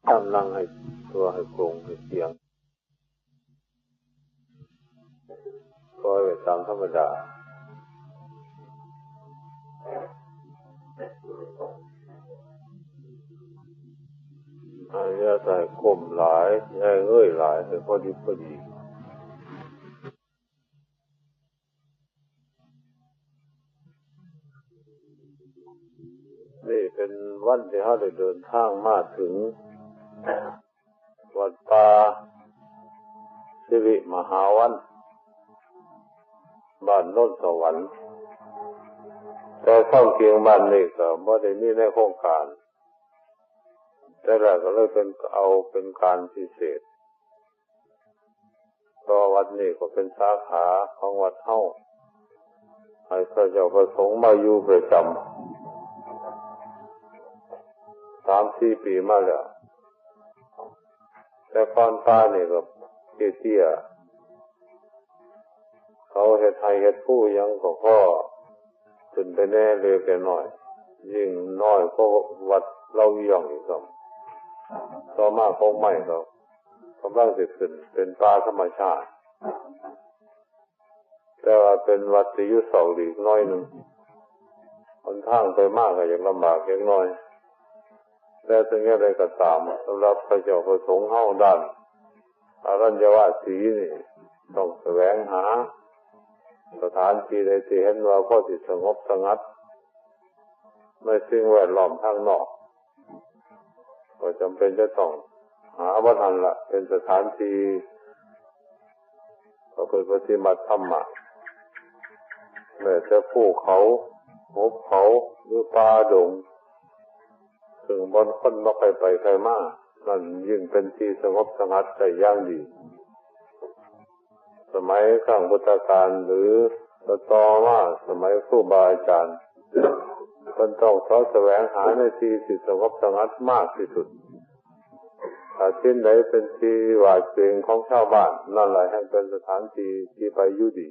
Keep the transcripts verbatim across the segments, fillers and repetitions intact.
ทำนั่งให้ตัวให้โปร่งให้เสียง ปล่อยไว้ตามธรรมดา อย่าใส่ก้มหลาย อย่าเงยหลาย ให้พอดีพอดี นี่เป็นวันที่เราได้เดินทางมาถึง วัดป่าสิริมหาวัน บ้านโนนสวรรค์ แต่ความจริงบ้านนี้ก็บ่ได้มีในโครงการ แต่แรกก็เลยเป็น เอาเป็นการพิเศษ เพราะวัดนี้ก็เป็นสาขาของวัดเฮา ให้พระเจ้าพระสงฆ์มาอยู่ประจำ สามสี่ปีมาแล้ว แต่ก่อนป่านี่ก็เตี้ยๆ เขาเฮ็ดไร่เฮ็ดภูหยังก็พอขึ้นไปแหน่เล็กน้อย ยิ่งน้อยกว่าวัดลาวอีหย่องอีกซ้ำ ต่อมาของใหม่ก็กำลังสิขึ้นเป็นป่าธรรมชาติ แต่ว่าเป็นวัดที่อยู่ซอกหลีกหน่อยหนึ่ง หนทางไปมาก็ยังลำบากเล็กน้อย แต่ถึงอย่างไรก็ตาม สำหรับพระเจ้าพระสงฆ์เฮาด้านอรัญญวาสีนี่ ต้องแสวงหาสถานที่ใดที่เห็นว่าพอสิสงบสงัด ในสิ่งแวดล้อมทางนอก ก็จำเป็นจะต้องหาบ่อนหั้นละเป็นสถานที่ประพฤติปฏิบัติธรรมะ แม้แต่ภูเขา หุบเขา หรือป่าดง ซึ่งบ่อนคนบ่ค่อยไปค่อยมา นั่นยิ่งเป็นที่สงบสงัดได้อย่างดี สมัยครั้งพุทธกาลหรือต่อมาสมัยครูบาอาจารย์ เพิ่นต้องเสาะแสวงหาในที่ที่สงบสงัดมากที่สุด ถ้าถิ่นใดเป็นที่หวาดเกรงของชาวบ้าน นั่นแหละแห่งเป็นสถานที่ที่ไปอยู่ดี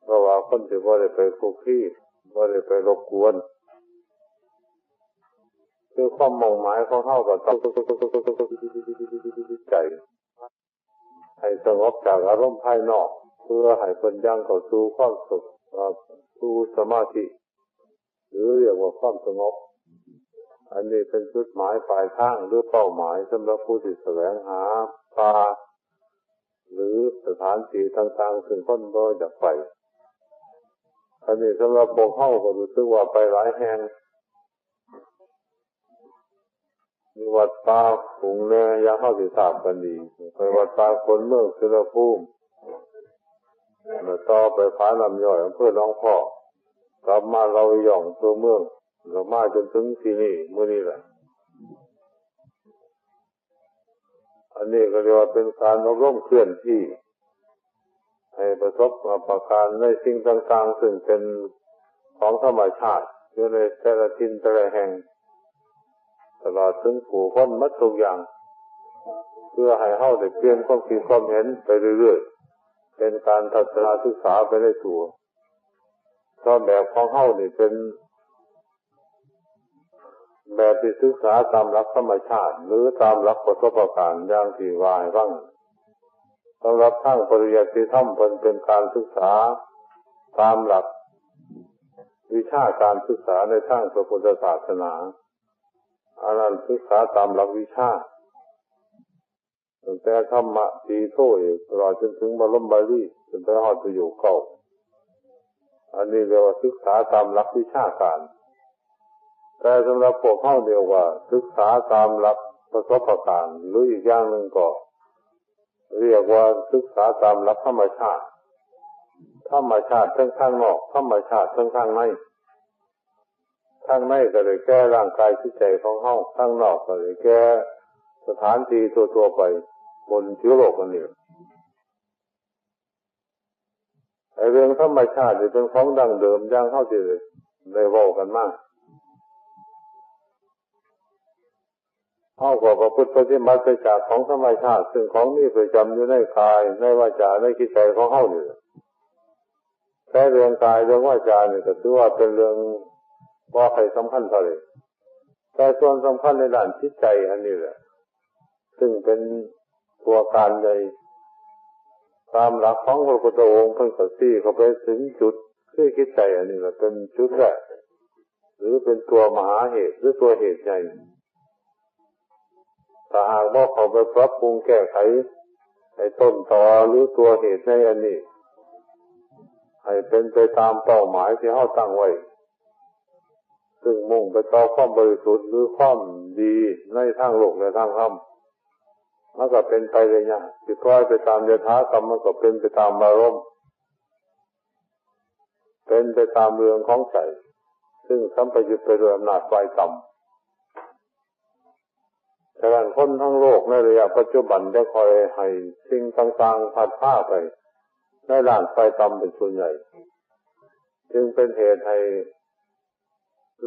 เพราะว่าคนสิบ่ได้ไปคลุกคลี บ่ได้ไปรบกวน คือความมุ่งหมายของเฮาก็ต้องใจ ให้สงบจากอารมณ์ภายนอก เพื่อให้เพิ่นย่างเข้าสู่ความสุข เอ่อ สู่สมาธิ หรือเรียกว่าความสงบ อันนี้เป็นจุดหมายปลายทางหรือเป้าหมายสำหรับผู้ที่แสวงหาป่า หรือสถานที่ต่างๆ ซึ่งคนบ่อยากไป อันนี้สำหรับพวกเฮาก็รู้สึกว่าไปหลายแห่ง มีวัดป่าขุงแน่ อย่างเฮาสิทราบกันดี ไปวัดป่าขนเมืองสุรภูมิ แล้วต่อไปผาน้ำย้อย อำเภอหนองพอก กลับมาลาวอีหย่องตัวเมือง แล้วมาจนถึงที่นี่ มื้อนี้แหละ อันนี้ก็เรียกว่าเป็นการอบรมเคลื่อนที่ ให้ประสบกับการในสิ่งต่างๆ ซึ่งเป็นของธรรมชาติ อยู่ในแต่ละถิ่นแต่ละแห่ง ตลอดถึงผู้คนหมดทุกอย่าง เพื่อให้เฮาได้เปลี่ยนความคิดความเห็นไปเรื่อยๆ เป็นการทัศนศึกษาไปในตัว เพราะแบบของเฮานี่เป็น แบบที่ศึกษาตามหลักธรรมชาติ หรือตามหลักประสบการณ์อย่างที่ว่าให้ฟัง สำหรับทางปริยัติธรรมเพิ่นเป็นการศึกษาตามหลักวิชาการศึกษาในทางพระพุทธศาสนา อันนั้นศึกษาตามหลักวิชา ตั้งแต่ธรรมะตรีโทเอก ตลอดจนถึงบรมบาลี จนไปฮอดประโยคเก้า อันนี้เรียกว่าศึกษาตามหลักวิชาการ แต่สำหรับพวกเฮาเรียกว่าศึกษาตามหลักประสบการณ์ หรืออีกอย่างหนึ่งก็เรียกว่าศึกษาตามหลักธรรมชาติ ธรรมชาติทั้งข้างนอก ธรรมชาติทั้งข้างใน ข้างในก็ได้แก่ร่างกายจิตใจของเฮา ข้างนอกก็ได้แก่สถานที่ทั่วๆ ไปบนผิวโลกอันนี้ ไอ้เรื่องธรรมชาตินี่เป็นของดั้งเดิม อย่างเฮาที่ได้เว้ากันมา เฮาก็ประพฤติปฏิบัติไปจากของธรรมชาติ ซึ่งของมีประจำอยู่ในกาย ในวาจา ในจิตใจของเฮานี่แหละ แต่เรื่องกายเรื่องวาจานี่ก็ถือว่าเป็นเรื่องบ่ค่อยสำคัญเท่าใด แต่ส่วนสำคัญในด้านจิตใจอันนี้แหละ ซึ่งเป็นตัวการใหญ่ ตามหลักของพระพุทธองค์เพิ่นก็ชี้เข้าไปถึงจุด คือจิตใจอันนี้แหละเป็นจุดแรก หรือเป็นตัวมหาเหตุ หรือตัวเหตุใหญ่ ถ้าหากว่าเข้าไปปรับปรุงแก้ไข ให้ต้นตอหรือตัวเหตุในอันนี้ ให้เป็นไปตามเป้าหมายที่เราตั้งไว้ ซึ่งมุ่งไปต่อความบริสุทธิ์หรือความดีในทางโลกและทางธรรม มันก็เป็นไปได้ยาก สิปล่อยไปตามยถากรรม มันก็เป็นไปตามอารมณ์ เป็นไปตามเรื่องของใจ ซึ่งสัมปยุตไปด้วยอำนาจฝ่ายต่ำ ฉะนั้นคนทั้งโลกในระยะปัจจุบันจะคอยให้สิ่งต่างๆพัดพาไปในด้านฝ่ายต่ำเป็นส่วนใหญ่ จึงเป็นเหตุให้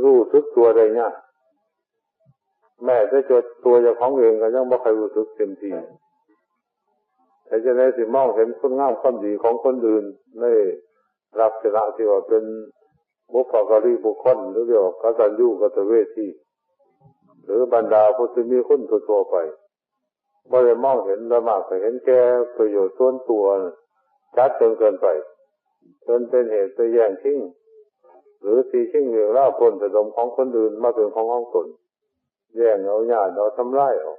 รู้สึกตัวได้ยาก แม้แต่ตัวเจ้าของเองก็ยังบ่ค่อยรู้สึกเต็มที่ แต่จะได้สิมองเห็นคุณงามความดีของคนอื่นในลักษณะที่ว่าเป็นบุพการีบุคคล หรือเรียกว่ากตัญญูกตเวที หรือบรรดาผู้ที่มีคุณทั่วๆไป บ่ได้มองเห็น โดยมากก็เห็นแก่ประโยชน์ส่วนตัว จัดจนเกินไป จนเป็นเหตุไปแย่งชิง หรือตีชิงเรื่องราวปล้นสะดมของคนอื่นมาเป็นของของตน แย่งเอา ญาติเอา ทำลายเอา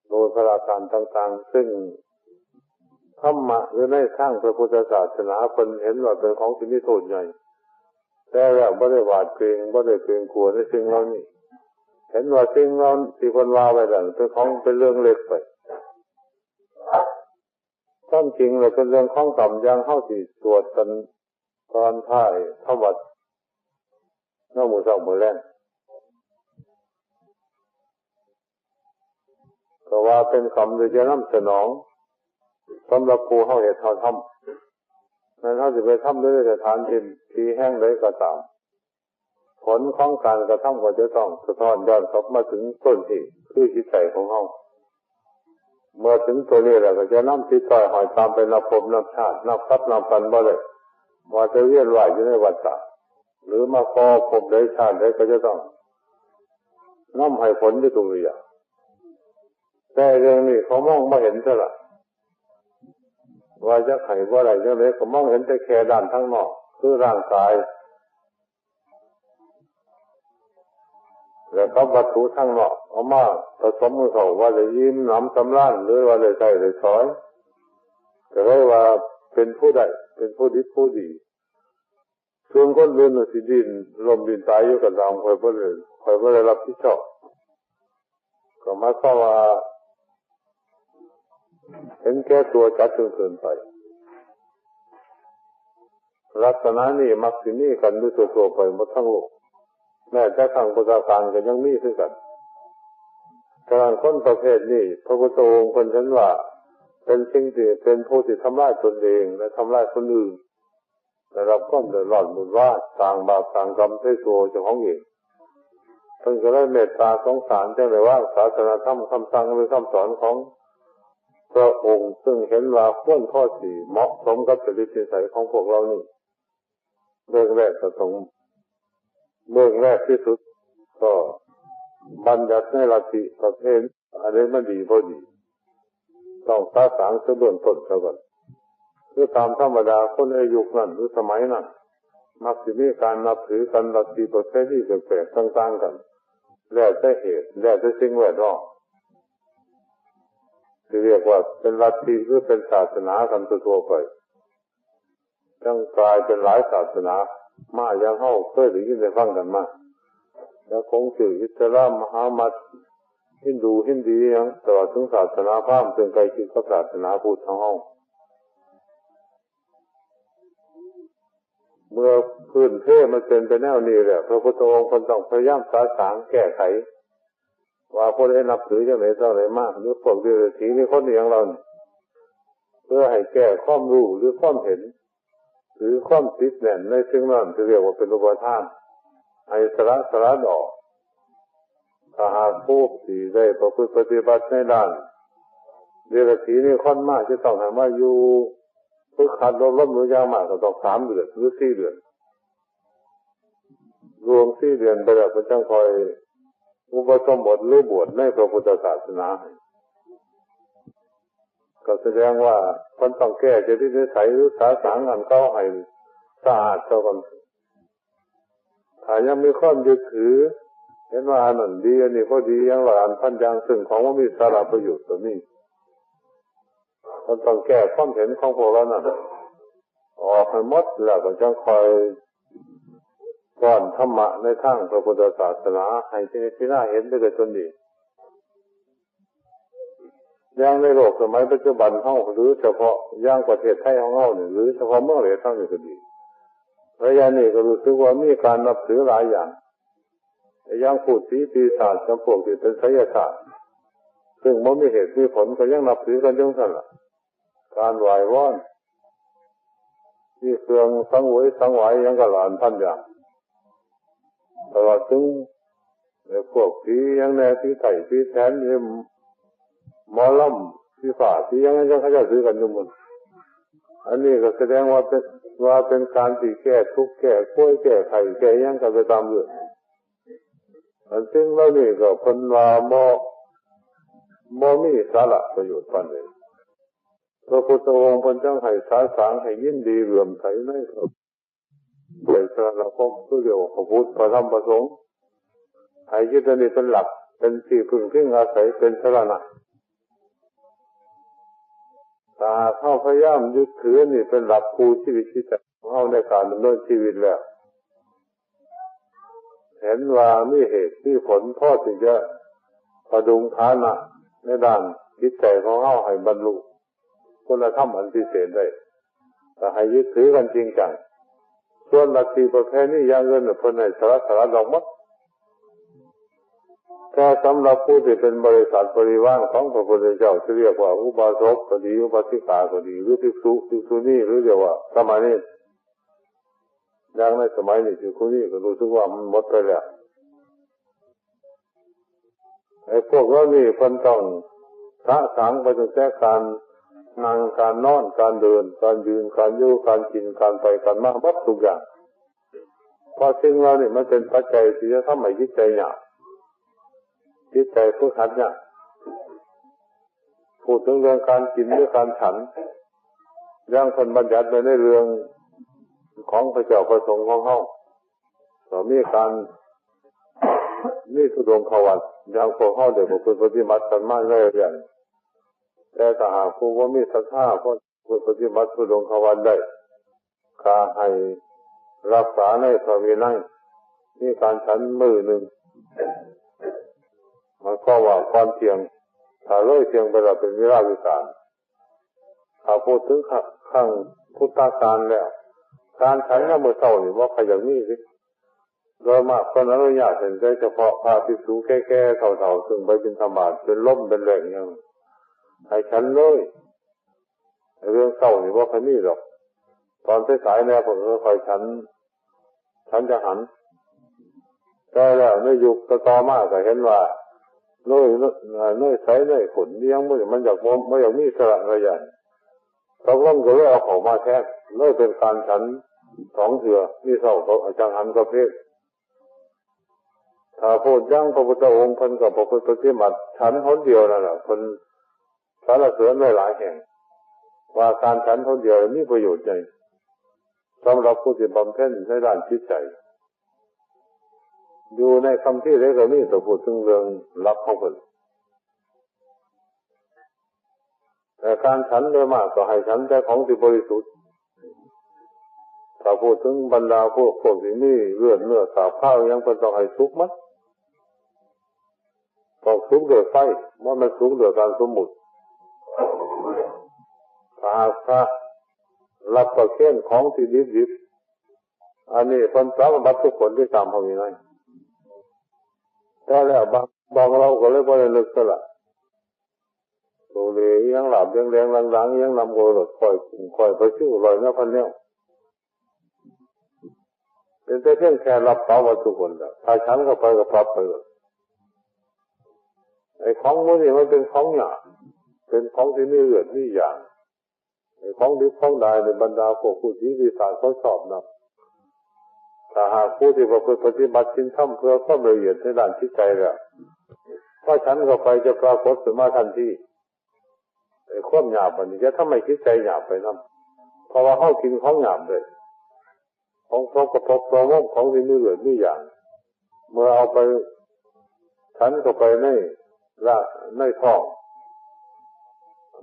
โดยพละการต่างๆ ซึ่งธรรมะหรือในทางพระพุทธศาสนาเพิ่นเห็นว่าเป็นของที่มีโทษใหญ่ แต่แล้วบ่ได้หวาดเกรง บ่ได้เกรงกลัวในสิ่งเหล่านี้ เห็นว่าสิ่งเหล่าที่เพิ่นว่าไว้นั้นเป็นของ เป็นเรื่องเล็กไป ความจริงแล้วเป็นเรื่องของกรรม อย่างเฮาสิสวดกันตอนท้ายธรรมวัตร เนาะ มื้อเช้ามื้อแลง ก็ว่าเป็นกรรมที่จะนำสนองสำหรับผู้เฮาเฮ็ดเฮาทำ แม้นเฮาสิไปทำอยู่ในสถานที่ ที่แห่งใดก็ตาม ผลของการกระทำก็จะต้องสะท้อนย้อนกลับมาถึงต้นเหตุ คือจิตใจของเฮา เมื่อถึงตัวนี้แล้วก็จะนำติดต่อยห้อยตามไปนับภพนับชาติ นับกับนับกันบ่ได้ ว่าจะเวียนว่ายอยู่ในวัฏฏะ หรือมาก่อภพใดชาติใดก็จะต้องนำให้ผลอยู่ทุกอย่าง แต่เรื่องนี้เขามองบ่เห็นซะละ ว่าจะให้บ่ได้จังได๋ก็มองเห็นแต่แค่ด้านทางนอก คือร่างกาย แล้วกับวัตถุทางนอก เอามาผสมกันเข้า ว่าได้อิ่มหนำสำราญ หรือว่าได้ใช้ได้สอย ก็เลยว่าเป็นผู้ได้ เป็นผู้ดิบผู้ดี ส่วนคนอื่นน่ะสิดิ้นรนดิ้นตายอยู่ก็ตาม ข้อยบ่ได้ ข้อยบ่ได้รับผิดชอบ ก็หมายความว่าเห็นแก่ตัวจัดจนเกินไป ลักษณะนี้มักสิมีกันอยู่ทั่วๆไปหมดทั้งโลก แม้แต่ครั้งพุทธกาลก็ยังมีคือกัน ฉะนั้นคนประเภทนี้ พระพุทธองค์เพิ่นเห็นว่าเป็นสิ่งที่ เป็นผู้ที่ทำลายตนเองและทำลายคนอื่น ได้รับความเดือดร้อนวุ่นวาย สร้างบาปสร้างกรรมใส่ตัวเจ้าของเอง เพิ่นก็เลยเมตตาสงสาร จึงได้วางศาสนธรรมคำสั่งหรือคำสอนของพระองค์ ซึ่งเห็นว่าควรพอสิเหมาะสมกับจริตนิสัยของพวกเรานี้ เรื่องแรกก็ต้อง เรื่องแรกที่สุดก็บัญญัติในลัทธิประเพณี อันใดมันดีบ่ดี ต้องสะสางซะเบื้องต้นซะก่อน คือตามธรรมดาคนในยุคนั้นหรือสมัยนั้น มักสิมีการนับถือกัน ลัทธิประเพณีแปลกๆต่างๆกัน แล้วแต่เหตุ แล้วแต่สิ่งแวดล้อม ที่เรียกว่าเป็นลัทธิหรือเป็นศาสนากันทั่วๆไป จั่งกลายเป็นหลายศาสนามา อย่างเฮาเคยได้ยินได้ฟังกันมา แล้วคงชื่ออิสลาม มหามัด ฮินดู ฮินดีหยัง ตลอดถึงศาสนาพราหมณ์ ซึ่งใกล้ชิดกับศาสนาพุทธของเฮา เมื่อพื้นเพมันเป็นไปแนวนี้แล้ว พระพุทธองค์เพิ่นต้องพยายามสะสางแก้ไข ว่าผู้ใดนับถือจั่งใดจั่งใดมา หรือพวกเดรัจฉีนี่คนอหย่างเหล่านี้ เพื่อให้แก้ความรู้หรือความเห็น หรือความติดแน่นในสิ่งนั้นที่เรียกว่าเป็นอุปาทาน ให้สละ สละออก ถ้าหากผู้ที่ได้ประพฤติปฏิบัติในด้านเดรัจฉีนี่คนมา จะต้องให้มาอยู่ฝึกหัดอบรมอยู่อย่างมากก็ต้องสามเดือนหรือสี่เดือน ล่วงสี่เดือนไปแล้วเพิ่นจั่งค่อย อุปสมบทหรือบวชในพระพุทธศาสนา ก็แสดงว่าเพิ่นต้องแก้จริตนิสัยหรือสาสางอันเก่าให้สะอาดซะก่อน ถ้ายังมีความยึดถือ เห็นว่าอันนั้นดี อันนี้บ่ดี อย่างร้อยอันพันอย่าง ซึ่งของบ่มีสาระประโยชน์ก็มี เพิ่นต้องแก้ความเห็นของพวกเหล่านั้นออกให้หมด แล้วก็จั่งค่อยป้อนธรรมะในทางพระพุทธศาสนา ให้พิจารณาเห็นด้วยตนเอง อย่างในโลกสมัยปัจจุบันเฮา หรือเฉพาะอย่างประเทศไทยของเฮานี่ หรือเฉพาะเมืองเลดเฮานี่ก็ดี ระยะนี้ก็รู้สึกว่ามีการนับถือหลายอย่าง แต่อย่างพูดผีปีศาจจำพวกที่เป็นไสยศาสตร์ ซึ่งบ่มีเหตุมีผลก็ยังนับถือกันจั่งซั่นล่ะ การไหว้วอน มีเครื่องสังเวยสังวายหยังก็หลายพันอย่าง ตลอดถึงไอ้พวกผีหยังแน่ ผีไถ่ผีแถน ผีหมอลำ ผีฟ้า ผีหยัง ยังเขาเจ้าถือกันอยู่หมด อันนี้ก็แสดงว่าเป็น ว่าเป็นการที่แก้ทุกข์ แก้โศก แก้ไข้ แก้หยังกันไปตามเรื่อง อันสิ่งเหล่านี้ก็เพิ่นว่าบ่ บ่มีสาระประโยชน์ปานใด พระพุทธองค์เพิ่นจั่งให้สาสางให้ยินดีเลื่อมใสในพระไตรสรณคม คือเรียกว่าพระพุทธ พระธรรม พระสงฆ์ ให้ยึดอันนี้เป็นหลัก เป็นที่พึ่งพิงอาศัย เป็นสรณะ ถ้าหากเฮาพยายามยึดถืออันนี้เป็นหลักคู่ชีวิตจิตใจของเฮาในการดำเนินชีวิตแล้ว เห็นว่ามีเหตุมีผลพอที่จะพดุงฐานะในด้านจิตใจของเฮาให้บรรลุคุณธรรมอันพิเศษได้ ก็ให้ยึดถือกันจริงจัง ส่วนลัทธิประเพณีอย่างอื่นน่ะ เพิ่นให้สลัดสลัดออกหมด แต่สำหรับผู้ที่เป็นบริษัทบริวารของพระพุทธเจ้า ที่เรียกว่าอุบาสกก็ดี อุบาสิกาก็ดี หรือภิกษุ ภิกษุณี หรือเรียกว่าสามเณร อย่างในสมัยนี้ภิกษุณีก็รู้สึกว่ามันหมดไปแล้ว ไอ้พวกเหล่านี้เพิ่นต้องสะสางไปตั้งแต่การนั่ง การนอน การเดิน การยืน การอยู่ การกิน การไป การมา หมดทุกอย่าง เพราะสิ่งเหล่านี้มันเป็นปัจจัยที่จะทำให้จิตใจหยาบ จิตใจฝึกหัดยาก พูดถึงเรื่องการกินหรือการฉัน อย่างเพิ่นบัญญัติไว้ในเรื่องของพระเจ้าพระสงฆ์ของเฮา ก็มีการ มีธุดงควัตร อย่างพวกเฮาได้ประพฤติปฏิบัติกันมาเรื่อยๆ แต่ถ้าหากผู้บ่มีศรัทธา พอประพฤติปฏิบัติธุดงควัตรได้ ก็ให้รักษาในพระวินัย มีการฉันมื้อหนึ่ง หมายความว่าก่อนเที่ยง ถ้าเลยเที่ยงไปแล้วเป็นเวลาวิกาล ถ้าพูดถึงครั้งพุทธกาลแล้ว การฉันยามมื้อเช้านี่บ่ค่อยอยากมีเด้ โดยมากเพิ่นอนุญาตให้แต่เฉพาะพระภิกษุแก่ๆ เฒ่าๆ ซึ่งไปบิณฑบาตเป็นลมเป็นแรงหยัง ให้ฉันเลย เรื่องเช้านี่บ่ค่อยมีดอก ตอนสายๆ แน่เพิ่นก็ค่อยฉัน ฉันจังหัน แต่แล้วในยุคต่อๆ มาก็เห็นว่า เนย เนยใส เนยข้น อิหยังหมู่นี้มันอยากบ่ บ่อยากมีสาระหลายอย่าง ตกลงก็เลยเอาเข้ามาแทน เลยเป็นการฉันสองเทื่อ มีเช้ากับจังหันกับเพล ถ้าพูดอย่างพระพุทธองค์เพิ่นก็ประพฤติปฏิบัติฉันหนเดียวนั่นแหละ เพิ่นสรรเสริญไว้หลายแห่ง ว่าการฉันหนเดียวมีประโยชน์ใหญ่ สำหรับผู้ที่บำเพ็ญในด้านจิตใจ อยู่ในคัมภีร์ใดก็มีแต่พูดถึงเรื่องหลักของเพิ่น แต่การฉันโดยมากก็ให้ฉันแต่ของที่บริสุทธิ์ ถ้าพูดถึงบรรดาพวก พวกที่มีเลือดเนื้อสาบคาวหยัง เพิ่นต้องให้สุกหมด ต้องสุกด้วยไฟ บ่แม่นสุกด้วยการสมมุติ ถ้าหากพระรับประเคนของที่ดิบๆ อันนี้เพิ่นปรับบัดทุกคนที่ตามพระวินัย แต่แล้วบาง บางเราก็เลยบ่ได้นึกซะละ โซเลอิหยังลาบแดงๆ ดังๆ อิหยังนำก็รสก้อยกุ้งก้อยปลาซิวอร่อยนะพันแนว เป็นแต่เพียงแค่รับปรับวัตถุคนละ ถ้าฉันเข้าไปก็ปรับไปเลย ไอ้ของพวกนี้มันเป็นของหยาบ เป็นของที่มีเลือดมีหยาง ไอ้ของดิบของดายในบรรดาพวกผู้ศีลปีศาจเขาชอบนะ ถ้าหากผู้ที่ประพฤติปฏิบัติศีลธรรมเพื่อความละเอียดในด้านจิตใจแล้ว พอฉันเข้าไปจะปรากฏขึ้นมาทันที ไอ้ความหยาบอันนี้จะทำให้จิตใจหยาบไปนำ เพราะว่าเฮากินของหยาบเลย ของสกปรกโสมม ของที่มีเลือดมีอย่าง เมื่อเอาไปฉันเข้าไปในละ ในท้อง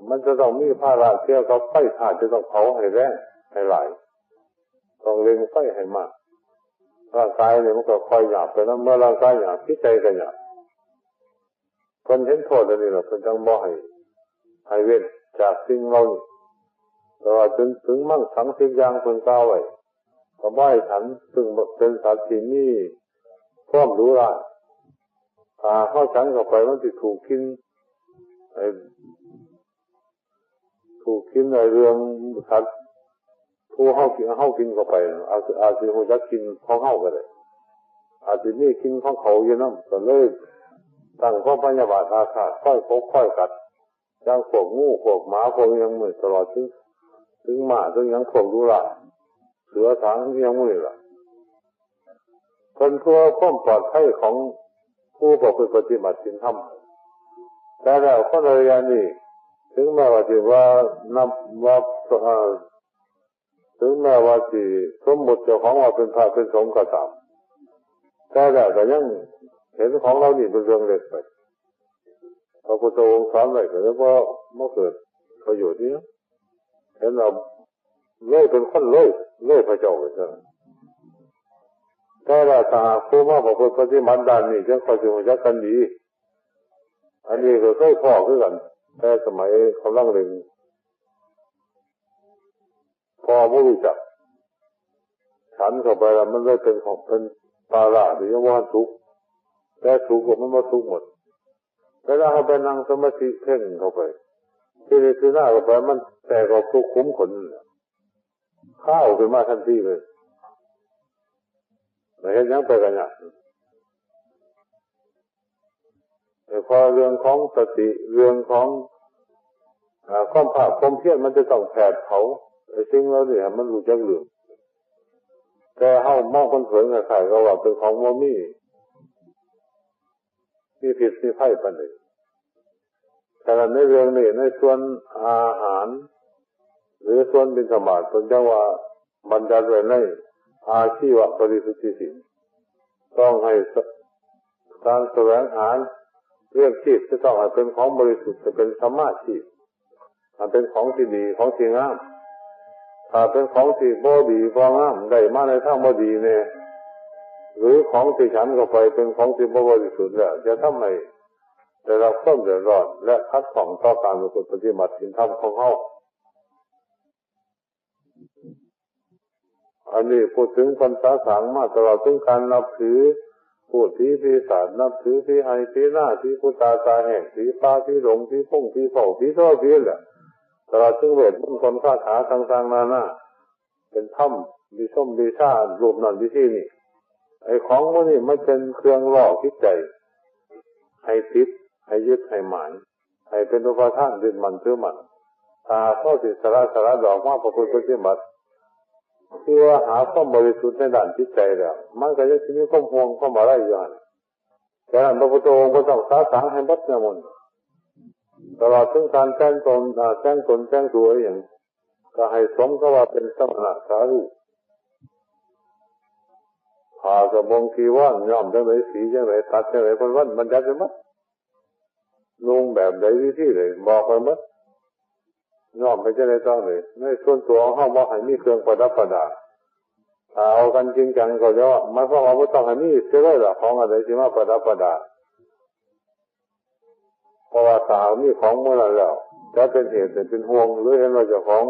มันจะต้องมีภาระเกี่ยวกับไฟธาตุ จะต้องเผาให้แรงให้หลาย ต้องเร่งไฟให้มาก ร่างกายเนี่ยมันก็ค่อยหยาบไปนำ เมื่อร่างกายหยาบ จิตใจก็หยาบ เพิ่นเห็นโทษอันนี้แล้ว เพิ่นจั่งบ่ให้ ให้เว้นจากสิ่งเหล่านี้ แต่ว่าถึง ถึงมังสังสิบอย่างเพิ่นกล่าวไว้ ก็บ่ให้ฉัน ซึ่งเป็นสัตว์ที่มีความหรูหรา ถ้าเฮาฉันเข้าไปมันสิถูกกลิ่น ไอ้ ถูกกลิ่นไอ้เรื่องสัตว์ ผู้เฮากิน เฮากินเข้าไป อาจ อาจสิรู้จักกลิ่นของเฮาก็ได้ อาจสิมีกลิ่นของเขาอยู่นำ ก็เลยตั้งความพยาบาทอาฆาต คอยขบคอยกัด อย่างพวกงู พวกหมา พวกอิหยังหมู่นี้ ตลอดถึง ถึงม้า ถึงหยัง พวกดุร้าย เสือสางอิหยังหมู่นี้ล่ะ เพิ่นเพื่อความปลอดภัยของผู้ประพฤติปฏิบัติศีลธรรม แต่แล้วคนระยะนี้ ถึงแม้ว่าสิว่านับว่า เอ่อ ถึงแม้ว่าสิสมมุติเจ้าของว่าเป็นพระเป็นสงฆ์ก็ตาม แต่แล้วก็ยังเห็นของเหล่านี้เป็นเรื่องเล็กไป พระพุทธองค์สอนไว้ก็เลยบ่ บ่เกิดประโยชน์อิหยัง เห็นว่าเลยเป็นคนเลย เลยพระเจ้าไปซะ แต่ว่าถ้าหากผู้มาประพฤติปฏิบัติด้านนี้ จั่งค่อยสิรู้จักกันดี อันนี้ก็เคยพ้อคือกัน แต่สมัยกำลังเรียน พ้อบ่รู้จัก ฉันเข้าไปแล้วมันเลยเป็นของ เป็นปาระที่ยังบ่ทันสุก แต่สุกแล้วมันบ่สุกหมด เวลาเฮาไปนั่งสมาธิเพ่งเข้าไป พิจารณาเข้าไป มันแตกออกสู่ขุมขนนั่นแหละ คาวขึ้นมาทันทีเลย แล้วเฮ็ดหยังไปก็ยาก แต่พอเรื่องของสติ เรื่องของ อ่า ความภาคความเพียร มันจะต้องแผดเผาไอ้สิ่งเหล่านี้ให้มันรู้จักเรื่อง แต่เฮามองเผินๆ คล้ายๆ กับว่าเป็นของบ่มี มีพิษมีภัยปานใด ฉะนั้นในเรื่องนี้ ในส่วนอาหาร หรือส่วนบิณฑบาต เพิ่นจั่งว่าบัญญัติไว้ในอาชีวปริสุทธิศีล ต้องให้ส- การแสวงหาเลี้ยงชีพจะต้องให้เป็นของบริสุทธิ์ จะเป็นสัมมาชีพ มันเป็นของที่ดี ของที่งาม ถ้าเป็นของที่บ่ดีบ่งาม ได้มาในทางบ่ดีแน่ หรือของที่ฉันเข้าไปเป็นของที่บ่บริสุทธิ์แล้ว จะทำให้ได้รับความเดือดร้อน และขัดข้องต่อการประพฤติปฏิบัติศีลธรรมของเฮา อันนี้พูดถึงพรรษาสางมา ตลอดถึงการนับถือ พูดผีปีศาจ นับถือผีไฮ่ผีนา ผีผู้ตาตาแห้ง ผีป่า ผีดง ผีพง ผีเฝ้า ผีโทผีแหละ ตลอดถึงเวทมนต์คาถาต่างๆ นานา เป็นธรรม วิชมวิชา รูปนั้นวิธีนี้ ไอ้ของหมู่นี้มันเป็นเครื่องล่อจิตใจ ให้ติด ให้ยึด ให้หมาย ให้เป็นอุปาทาน ยึดมั่นถือมั่น ถ้าเฮาสิสละ สละดอกมาประพฤติปฏิบัติ เพื่อหาความบริสุทธิ์ในด้านจิตใจแล้ว มันก็ยังสิมีความห่วงความอะไรอยู่หั่น ฉะนั้นพระพุทธองค์ก็ต้องสาสางให้หมดแนวหมู่นี้ ตลอดถึงการแต่งตน อ่า แต่งตนแต่งตัวอหยัง ก็ให้สมกับว่าเป็นสมณะสารูป ผ้าสบงจีวร ย้อมจั่งใด สีจั่งใด ตัดจั่งใด เพิ่นวันบัญญัติไว้หมด นุ่งแบบใด วิธีใด บอกไว้หมด ย้อมไปจั่งใดต้องใด ในส่วนตัวของเฮาบ่ให้มีเครื่องประดับประดา ถ้าเอากันจริงจังก็จะว่า หมายความว่าบ่ต้องให้มีเสียเลยล่ะ ของอันใดสิมาประดับประดา เพราะว่าถ้าหากมีของหมู่นั้นแล้ว จะเป็นเหตุให้เป็นห่วง หรือเห็นว่าเจ้าของ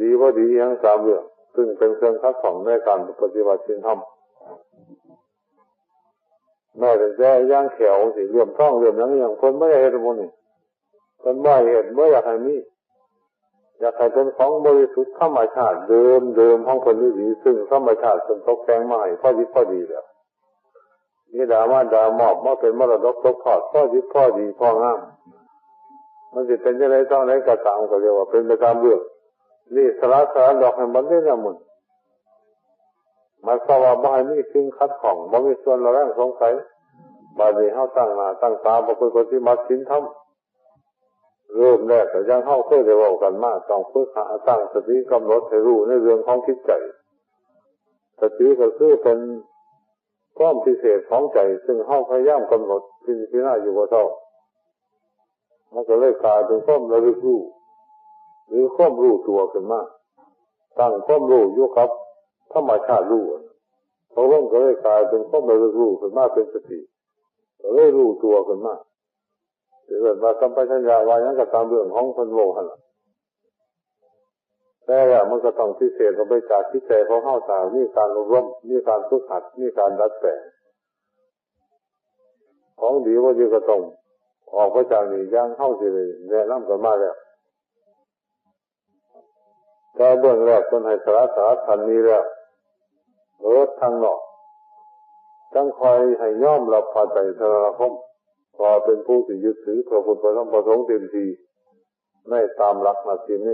ดีบ่ดีอิหยังสามเรื่อง ซึ่งเป็นเครื่องขัดข้องในการปฏิบัติศีลธรรม แม้แต่อย่างแข้วจั่งซี้ เลื่อมทองเลื่อมหยังอิหยัง เพิ่นบ่ได้เฮ็ดหมู่นี้ เพิ่นบ่ให้เฮ็ด บ่อยากให้มี อยากให้เป็นของบริสุทธิ์ธรรมชาติเดิมๆ ของเพิ่นอีหลี ซึ่งธรรมชาติเพิ่นตกแต่งมาให้พอดีพอดีแล้ว บิดามารดามอบมาเป็นมรดกตกทอด พอดีพอดี พองาม มันสิเป็นจั่งใดต้องใดก็ตาม ก็เรียกว่าเป็นไปตามเรื่อง นี่สละ สละดอกให้หมดเลยนะหมู่นี้ หมายความว่าบ่ให้มีสิ่งขัดข้อง บ่มีส่วนระแวงสงสัย บัดนี้เฮาตั้งหน้าตั้งตาประพฤติปฏิบัติศีลธรรม เริ่มแรกก็อย่างเฮาเคยได้เว้ากันมา ต้องฝึกหาตั้งสติกำหนดให้รู้ในเรื่องของจิตใจ สติก็คือเป็นความพิเศษของใจ ซึ่งเฮาพยายามกำหนดพิจารณาอยู่บ่เซา มันก็เลยกลายเป็นความระลึกรู้ หรือความรู้ตัวขึ้นมา ตั้งความรู้อยู่กับธรรมชาติรู้ ตกลงก็เลยกลายเป็นความระลึกรู้ขึ้นมาเป็นสติ ก็เลยรู้ตัวขึ้นมา สิเอิ้นว่าสัมปชัญญะว่าหยังก็ตามเรื่องของเพิ่นเว้าหั่นล่ะ แต่แล้วมันก็ต้องพิเศษออกไปจากจิตใจของเฮา ถ้ามีการอบรม มีการฝึกหัด มีการดัดแปลง ของดีบ่ดีก็ต้องออกไปจากนี้ อย่างเฮาสิได้แนะนำกันมาแล้ว แต่เบื้องแรกเพิ่นให้สละสละขันนี้แล้ว เบิดทางนอก จั่งค่อยให้ยอมรับพระไตรสรณคม ว่าเป็นผู้ที่ยึดถือพระพุทธพระธรรมพระสงฆ์เต็มที่ ในตามหลัก นัตถิเม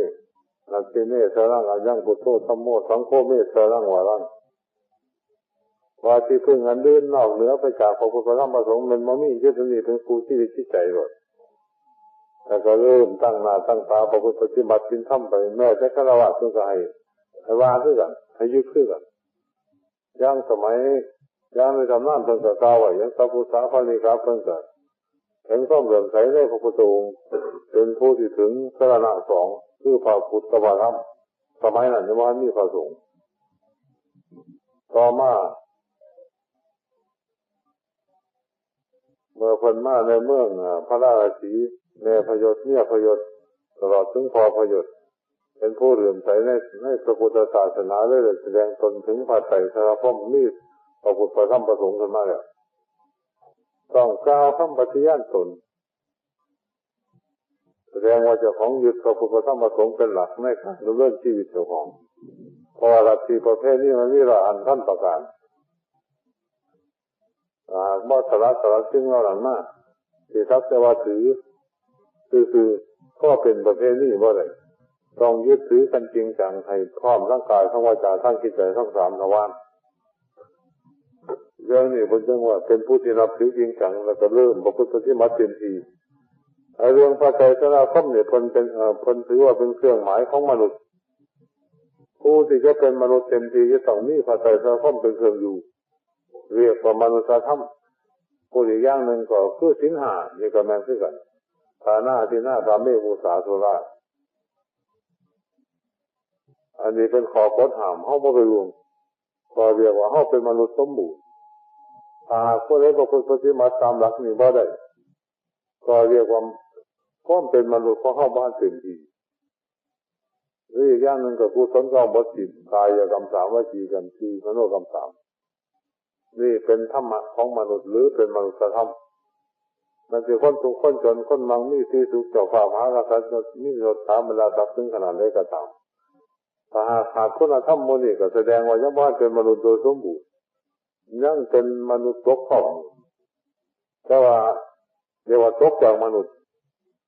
นัตถิเม สรณัง อัญญัง พุทโธ ธัมโม สังโฆ เม สรณัง วรัง ว่าที่พึ่งอันอื่นนอกเหนือไปจากพระพุทธพระธรรมพระสงฆ์มันบ่มี ยึดอันนี้เป็นครูชีวิตจิตใจโลด แล้วก็เริ่มตั้งหน้าตั้งตาประพฤติปฏิบัติศีลธรรมไป แม้แต่ฆราวาสเพิ่นก็ให้ ให้วางคือกัน ให้ยึดคือกัน อย่างสมัย อย่างในตำนานเพิ่นก็กล่าวไว้ อย่างสัพพุสาคณิกาเพิ่นก็เห็นความเลื่อมใสในพระพุทธองค์ เป็นผู้ที่ถึงสรณะสอง คือพระพุทธกับพระธรรม สมัยนั้นยังบ่ทันมีพระสงฆ์ ต่อมา เมื่อเพิ่นมาในเมือง อ่า พาราณสี แม่พยศ เมียพยศ ตลอดถึงพ่อพยศ เป็นผู้เลื่อมใสใน ในพระพุทธศาสนา เลยได้แสดงตนถึงพระไตรสรณคม มีพระพุทธพระธรรมพระสงฆ์ขึ้นมาแล้ว ต้องกล่าวคำปฏิญาณตน แสดงว่าเจ้าของยึดพระพุทธพระธรรมพระสงฆ์เป็นหลักในการดำเนินชีวิตเจ้าของ เพราะว่าลัทธิประเพณีมันมีร้อยอันพันประการ หากบ่สละ สละสิ่งเหล่านั้นมา สิสักแต่ว่าถือซื่อๆ ก็เป็นประเพณีบ่ได้ ต้องยึดถือกันจริงจัง ให้พร้อมทั้งกาย ทั้งวาจา ทั้งจิตใจ ทั้งสามทวาร เรื่องนี้เพิ่นจึงว่าเป็นผู้ที่นับถือจริงจัง แล้วก็เริ่มประพฤติปฏิบัติเต็มที่ ไอ้เรื่องพระไตรสรณคมเนี่ย เพิ่นเป็น เอ่อ เพิ่นถือว่าเป็นเครื่องหมายของมนุษย์ ผู้ที่จะเป็นมนุษย์เต็มที่จะต้องมีพระไตรสรณคมเป็นเครื่องอยู่ เรียกว่ามนุษยธรรม พูดอีกอย่างหนึ่งก็คือศีลห้า นี่ก็แม่นคือกัน ทานา ทินนา กาเม มุสา สุรา อันนี้เป็นข้อกฎห้าม เฮาบ่ไปล่วง ก็เรียกว่าเฮาเป็นมนุษย์สมบูรณ์ ถ้าหากผู้ใดประพฤติปฏิบัติตามหลักนี้บ่ได้ ก็เรียกว่าความเป็นมนุษย์ของเฮาบ่ทันเต็มที่ หรืออีกอย่างหนึ่งก็กุศลเก้าบทสิบ กายกรรมสาม วจีกรรมสี่ มโนกรรมสาม นี่เป็นธรรมะของมนุษย์ หรือเป็นมนุษยธรรม แม้แต่คนทุกข์คนจน คนมั่งมีสีสุข เจ้าฟ้ามหากษัตริย์ มียศถาบรรดาศักดิ์ถึงขนาดใดก็ตาม ถ้าหากขาดคุณธรรมหมู่นี้ก็แสดงว่ายังบ่ทันเป็นมนุษย์โดยสมบูรณ์ ยังเป็นมนุษย์ตกพร่อง แต่ว่าเรียกว่าตกจากมนุษย์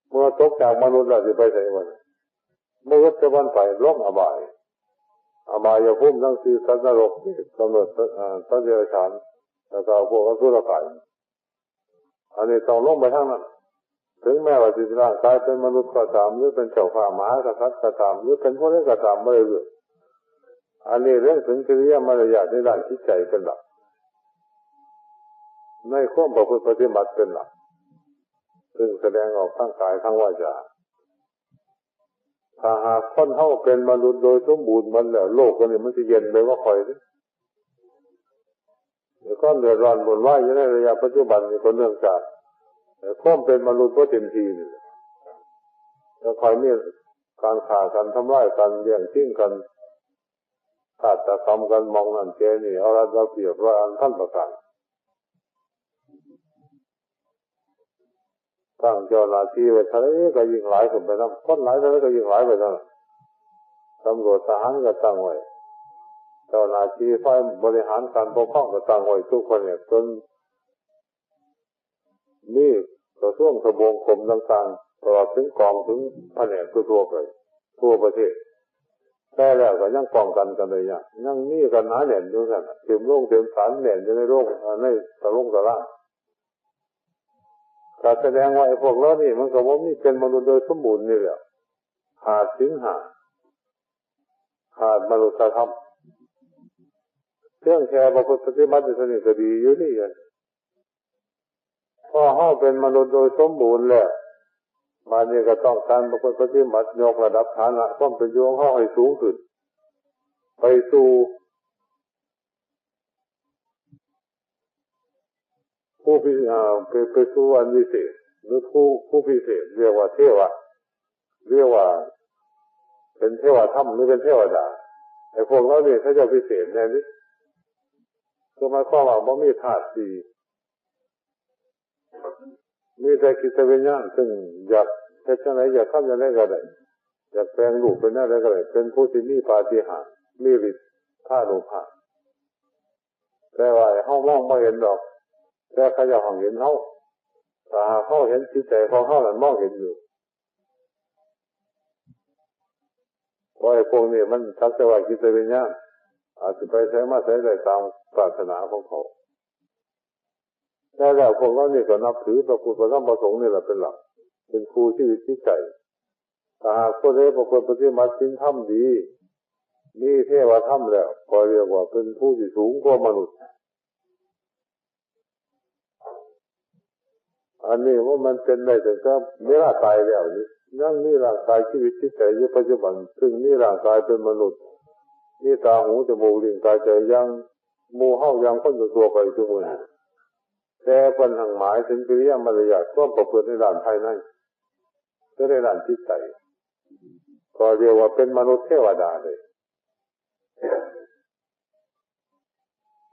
เมื่อตกจากมนุษย์แล้วสิไปไสวะ บ่รู้จะวันไป ลงอบาย อบายภูมิทั้งสี่ สัตว์นรก เปรต กำเนิดสัตว์ อ่า สัตว์เดรัจฉาน แล้วก็พวกอสุรกาย อันนี้ต้องลงไปทางนั้น ถึงแม้ว่าสิร่างกายเป็นมนุษย์ก็ตาม หรือเป็นเจ้าฟ้ามหากษัตริย์ก็ตาม หรือเป็นผู้ใดก็ตาม บ่ได้เรื่อง อันนี้เรื่องถึงกิริยามารยาทในด้านจิตใจเป็นหลัก ในความประพฤติปฏิบัติเป็นหลัก ซึ่งแสดงออกทางกายทางวาจา ถ้าหากคนเฮาเป็นมนุษย์โดยสมบูรณ์หมดแล้ว โลกอันนี้มันสิเย็นไปกว่าข้อยเด้ ความเดือดร้อนวุ่นวายอยู่ในระยะปัจจุบันนี้ก็เนื่องจาก เอ่อ ความเป็นมนุษย์บ่เต็มที่นี่แหละ แล้วค่อยมีการฆ่ากัน ทำลายกัน แย่งชิงกัน ฆาตกรรมกัน หม่องนั้นแก่นี่ เอารัดเอาเปรียบร้อยอันพันประการ ตั้งเจ้าหน้าที่ไว้เท่าใดก็ยิ่งหลายขึ้นไปนำ คนหลายเท่าใดก็ยิ่งหลายไปเท่านั้น ตำรวจทหารก็ตั้งไว้ เจ้าหน้าที่ฝ่ายบริหารการปกครองก็ตั้งไว้ทุกแผนก จนมีกระทรวงทบวงกรมต่างๆ ตลอดถึงกองถึงแผนกทั่วๆ ไป ทั่วประเทศ แต่แล้วก็ยังป้องกันกันได้ยาก ยังมีกันหนาแน่นอยู่นั่นน่ะ เต็มโรงเต็มศาล แน่นอยู่ในโรง ในตะลงตะล่าง ก็แสดงว่าไอ้พวกเรานี่มันก็บ่มีเป็นมนุษย์โดยสมบูรณ์นี่แหละ ขาดศีลห้า ขาดมนุษยธรรม เพียงแค่ประพฤติปฏิบัติอยู่เท่านี้ก็ดีอยู่นี่ พอเฮาเป็นมนุษย์โดยสมบูรณ์แล้ว บาดนี้ก็ต้องการประพฤติปฏิบัติ ยกระดับฐานะความเป็นอยู่ของเฮาให้สูงขึ้น ไปสู่ผู้พิ- อ่า ไป- ไปสู่อันวิเศษ หรือผู้- ผู้พิเศษ เรียกว่าเทวะ เรียกว่าเป็นเทวธรรม หรือเป็นเทวดา ไอ้พวกเรานี่เขาเจ้าพิเศษแน่นี่ คือหมายความว่าบ่มีธาตุสี่ มีแต่จิตวิญญาณ ซึ่งอยากเฮ็ดจั่งใด อยากทำจั่งใดก็ได้ อยากแปลงรูปเป็นแนวใดก็ได้ เป็นผู้ที่มีปาฏิหาริย์ มีฤทธานุภาพ แต่ว่าเฮามองบ่เห็นดอก แต่เขาเจ้าหั้นเห็นเฮา ถ้าหากเฮาเห็นจิตใจของเฮานั้นมองเห็นอยู่ เพราะไอ้พวกนี้มันสักแต่ว่าจิตวิญญาณ อาจจะไปไสมาไสได้ตามปรารถนาของเขา แต่แล้วพวกเรานี่ก็นับถือพระพุทธพระธรรมพระสงฆ์นี่แหละเป็นหลัก เป็นครูชีวิตจิตใจ ถ้าหากผู้ใดประพฤติปฏิบัติศีลธรรมดี มีเทวธรรมแล้ว ก็เรียกว่าเป็นผู้ที่สูงกว่ามนุษย์ อันนี้ว่ามันเป็นได้ตั้งแต่เวลาตายแล้วนี่ ยังมีร่างกายชีวิตจิตใจอยู่ปัจจุบัน ซึ่งมีร่างกายเป็นมนุษย์ มีตาหูจมูกลิ้นกายใจอย่างหมู่เฮาอย่างคนทั่วๆไปทุกมื้อนี้ แต่เพิ่นหั้นหมายถึงกิริยามารยาทความประพฤติในด้านภายใน คือในด้านจิตใจ ก็เรียกว่าเป็นมนุษย์เทวดาเลย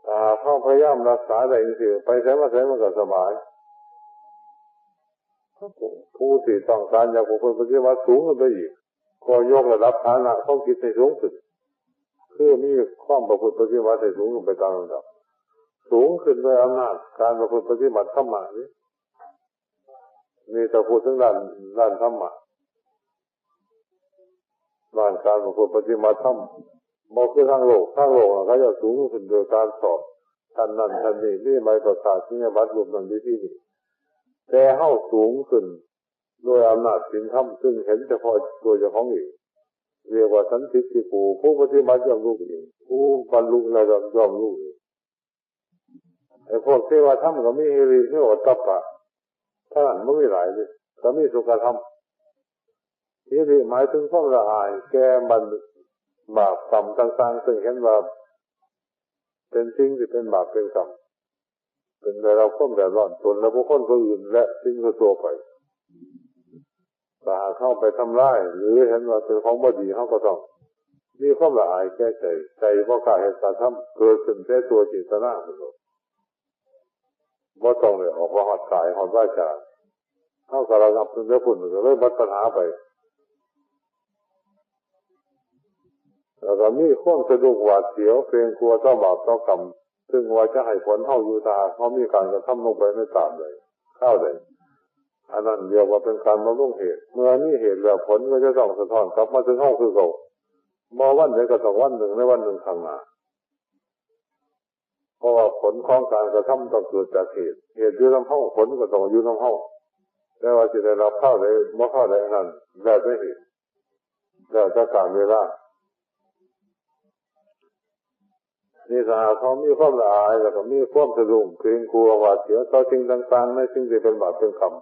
ถ้าเฮาพยายามรักษาได้จั่งซี้ ไปไสมาไสมันก็สบาย ผู้ที่ต้องการอยากประพฤติปฏิบัติสูงขึ้นไปอีก ก็ยกระดับฐานะของจิตให้สูงขึ้น คือมีความประพฤติปฏิบัติให้สูงขึ้นไปตามลำดับ สูงขึ้นด้วยอำนาจการประพฤติปฏิบัติธรรมะนี่ นี่จะพูดถึงด้าน ด้านธรรมะ ด้านการประพฤติปฏิบัติธรรม บ่คือทางโลก ทางโลกน่ะเขาจะสูงขึ้นโดยการสอบ ชั้นนั้นชั้นนี้ มีใบประกาศนียบัตรรูปนั้นวิธีนี้ แต่เฮาสูงขึ้นโดยอำนาจศีลธรรม ซึ่งเห็นเฉพาะตัวเจ้าของเอง เรียกว่าสันทิฏฐิโก ผู้ปฏิบัติย่อมรู้เอง ผู้บรรลุแล้วย่อมรู้เอง ไอ้พวกเทวธรรมก็มีหิริ มีโอตตัปปะ เท่านั้น บ่มีหลายเด้ ก็มีสุขธรรม หิริหมายถึงความละอายแก่บาป บาปกรรมต่างๆ ซึ่งเห็นว่าเป็นสิ่งที่เป็นบาปเป็นกรรม เป็นได้รับความเดือดร้อนตนและบุคคลผู้อื่นและสิ่งทั่วๆ ไป ถ้าหากเฮาไปทำลาย หรือเห็นว่าเป็นของบ่ดี เฮาก็ต้องมีความละอายแก่ใจ ใจบ่กล้าเฮ็ดกล้าทำ เกิดขึ้นแต่ตัวเจตนาพุ้นโลด บ่ต้องได้ออกมาฮอดกายฮอดวาจา เฮาก็ระงับตั้งแต่พุ้น ก็เลยหมดปัญหาไป แล้วก็มีความสะดุ้งหวาดเสียว เกรงกลัวต่อบาปต่อกรรม ซึ่งว่าจะให้ผลเฮาอยู่ ถ้าหากเฮามีการกระทำลงไปในตามใด คราวใด อันนั้นเรียกว่าเป็นการบำรุงเหตุ เมื่อมีเหตุแล้วผลก็จะต้องสะท้อนกลับมาถึงเฮาคือเก่า บ่วันใดก็ต้องวันหนึ่ง ในวันหนึ่งข้างหน้า เพราะว่าผลของการกระทำต้องเกิดจากเหตุ เหตุอยู่นำเฮา ผลก็ต้องอยู่นำเฮา แต่ว่าสิได้รับคราวใด บ่คราวใดนั้น แล้วแต่เหตุ แล้วแต่กาลเวลา นี่ถ้าหากเฮามีความละอาย แล้วก็มีความสะดุ้งเกรงกลัวหวาดเสียวต่อสิ่งต่างๆ ในสิ่งที่เป็นบาปเป็นกรรม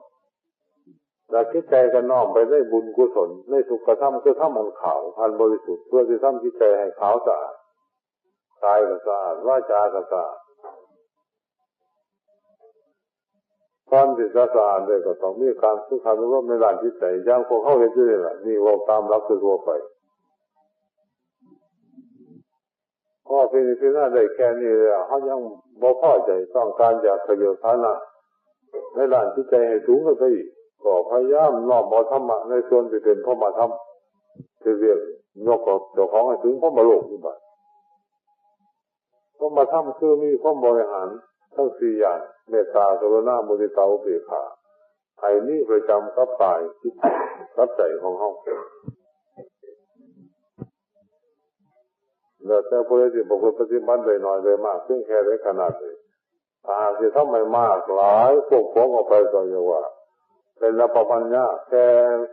แล้วจิตใจก็น้อมไปในบุญกุศล ในสุขธรรม คือธรรมอันขาว อันบริสุทธิ์ เพื่อสิทำจิตใจให้ขาวสะอาด กายก็สะอาด วาจาก็สะอาด ก่อนที่จะสะอาดได้ก็ต้องมีการฝึกหัดอบรมในด้านจิตใจ อย่างพวกเฮาเฮ็ดอยู่นี่ล่ะ นี่เว้าตามหลักทั่วๆ ไป พอพิจารณาได้แค่นี้แล้ว เฮายังบ่พอใจ ต้องการอยากขยับฐานะในด้านจิตใจให้สูงขึ้นไปอีก ก็พยายามน้อมเอาธรรมะในส่วนที่เป็นพรหมธรรม ที่เรียกยกเจ้าของให้ถึงพรหมโลกนี่บาด พรหมธรรมคือมีความบริหารทั้งสี่อย่าง เมตตา กรุณา มุทิตา อุเบกขา ให้มีประจำกับกายกับใจของเฮา แล้วแต่ผู้ใดสิประพฤติปฏิบัติได้น้อยได้มาก เพียงแค่ใดขนาดใด ถ้าหากสิทำให้มากหลาย ควบคุมออกไปก็เรียกว่า เป็นอัปปมัญญะ แค่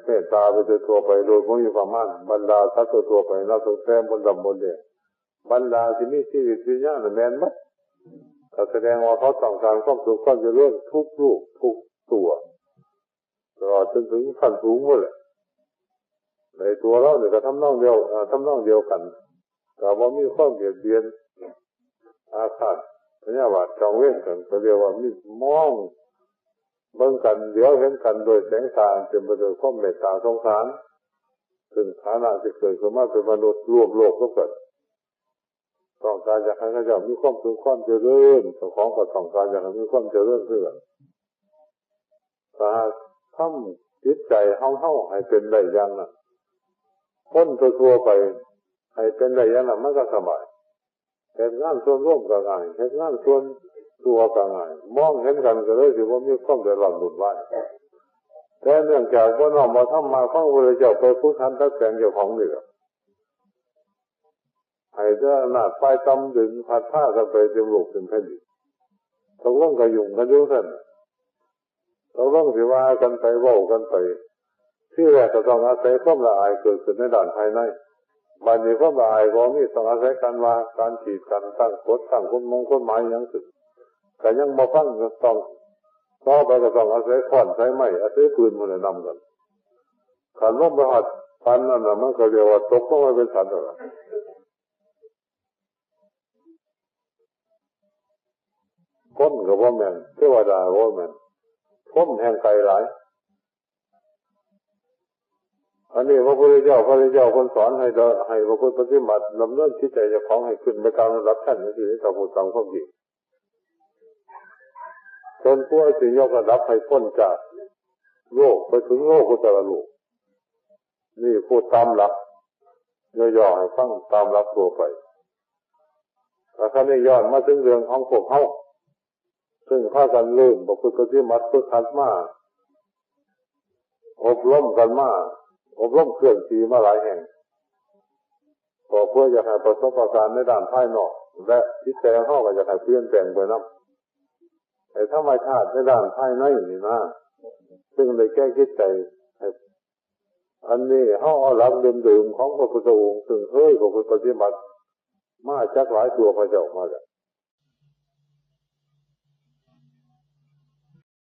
เมตตาไปทั่วๆไป โดยบ่มีประมาณ บรรดาสัตว์ทั่วๆไป นับตั้งแต่มดดำมดแดง บรรดาที่มีชีวิตวิญญาณน่ะแม่นหมด ก็แสดงว่าเขาต้องการความสุขความเจริญทุกรูปทุกตัว ตลอดจนถึงขั้นสูงหมดแหละ ในตัวเราเนี่ยก็ทำนองเดียว เอ่อ ทำนองเดียวกัน ก็บ่มีความเบียดเบียน อาฆาตพยาบาทจองเวรกัน ก็เรียกว่ามีมองเบิ่งกัน เหลียวเห็นกันโดยแสงตาอันเต็มไปด้วยความเมตตาสงสาร ซึ่งฐานะที่เกิดขึ้นมาเป็นมนุษย์ร่วมโลกก็เกิด ต้องการอยากให้เขาเจ้ามีความสุขความเจริญ เจ้าของก็ต้องการอยากให้มีความเจริญคือกัน ถ้าหากทำจิตใจของเฮาให้เป็นได้อย่างนั้น คนทั่วๆไปให้เป็นได้อย่างนั้น มันก็สบาย เฮ็ดงานส่วนรวมก็ง่าย เฮ็ดงานส่วนตัวก็ง่าย มองเห็นกันก็เลยสิบ่มีความเดือดร้อนวุ่นวาย แต่เนื่องจากบ่น้อมเอาธรรมะของพระพุทธเจ้าไปฝึกหัดดัดแปลงเจ้าของนี่แหละ ให้แต่อำนาจฝ่ายต่ำดึงพัดพากันไปเต็มโลกเต็มแผ่นดิน ตกลงก็ยุ่งกันอยู่ซั่น ตกลงสิว่ากันไป เว้ากันไป ทีแรกก็ต้องอาศัยความละอายเกิดขึ้นในด้านภายใน บัดนี้ความละอายบ่มี ต้องอาศัยการว่า การขีดกัน ตั้งกฎ ตั้งกฎมงกฎหมายหยังขึ้น ก็ยังบ่ฟัง ก็ต้อง ต่อไปก็ต้องอาศัยค้อน อาศัยไม้ อาศัยปืนหมู่นั้นนำกัน คันลงไปฮอดปานนั้นน่ะ มันก็เรียกว่าตกลงมาเป็นสัตว์แล้วล่ะ คนก็บ่แม่น เทวดาก็บ่แม่น พรหมแห่งไกลหลาย อันนี้พระพุทธเจ้า พระพุทธเจ้าเพิ่นสอนให้เรา ให้ประพฤติปฏิบัติ ดำเนินจิตใจเจ้าของให้ขึ้นไปตามระดับชั้นจังซี่ ตามพุทธตามความจริง จนกว่าสิยกระดับให้พ้นจากโลกไปถึงโลกุตตรโลก นี่พูดตามหลัก ย่อๆให้ฟังตามหลักทั่วไป แล้วคราวนี้ย้อนมาถึงเรื่องของพวกเฮา ซึ่งพากันเริ่มประพฤติปฏิบัติ ฝึกหัดมา อบรมกันมา อบรมเคลื่อนที่มาหลายแห่ง ก็เพื่ออยากให้ประสบการณ์ในด้านภายนอก และจิตใจของเฮาก็อยากให้เปลี่ยนแปลงไปนำ ให้ธรรมชาติในด้านภายในนี่นะ ซึ่งได้แก่จิตใจ ให้ อันนี้เฮาเอาหลักเดิมๆของพระพุทธองค์ ซึ่งเคยประพฤติปฏิบัติมาจักหลายตัวพระเจ้ามาแล้ว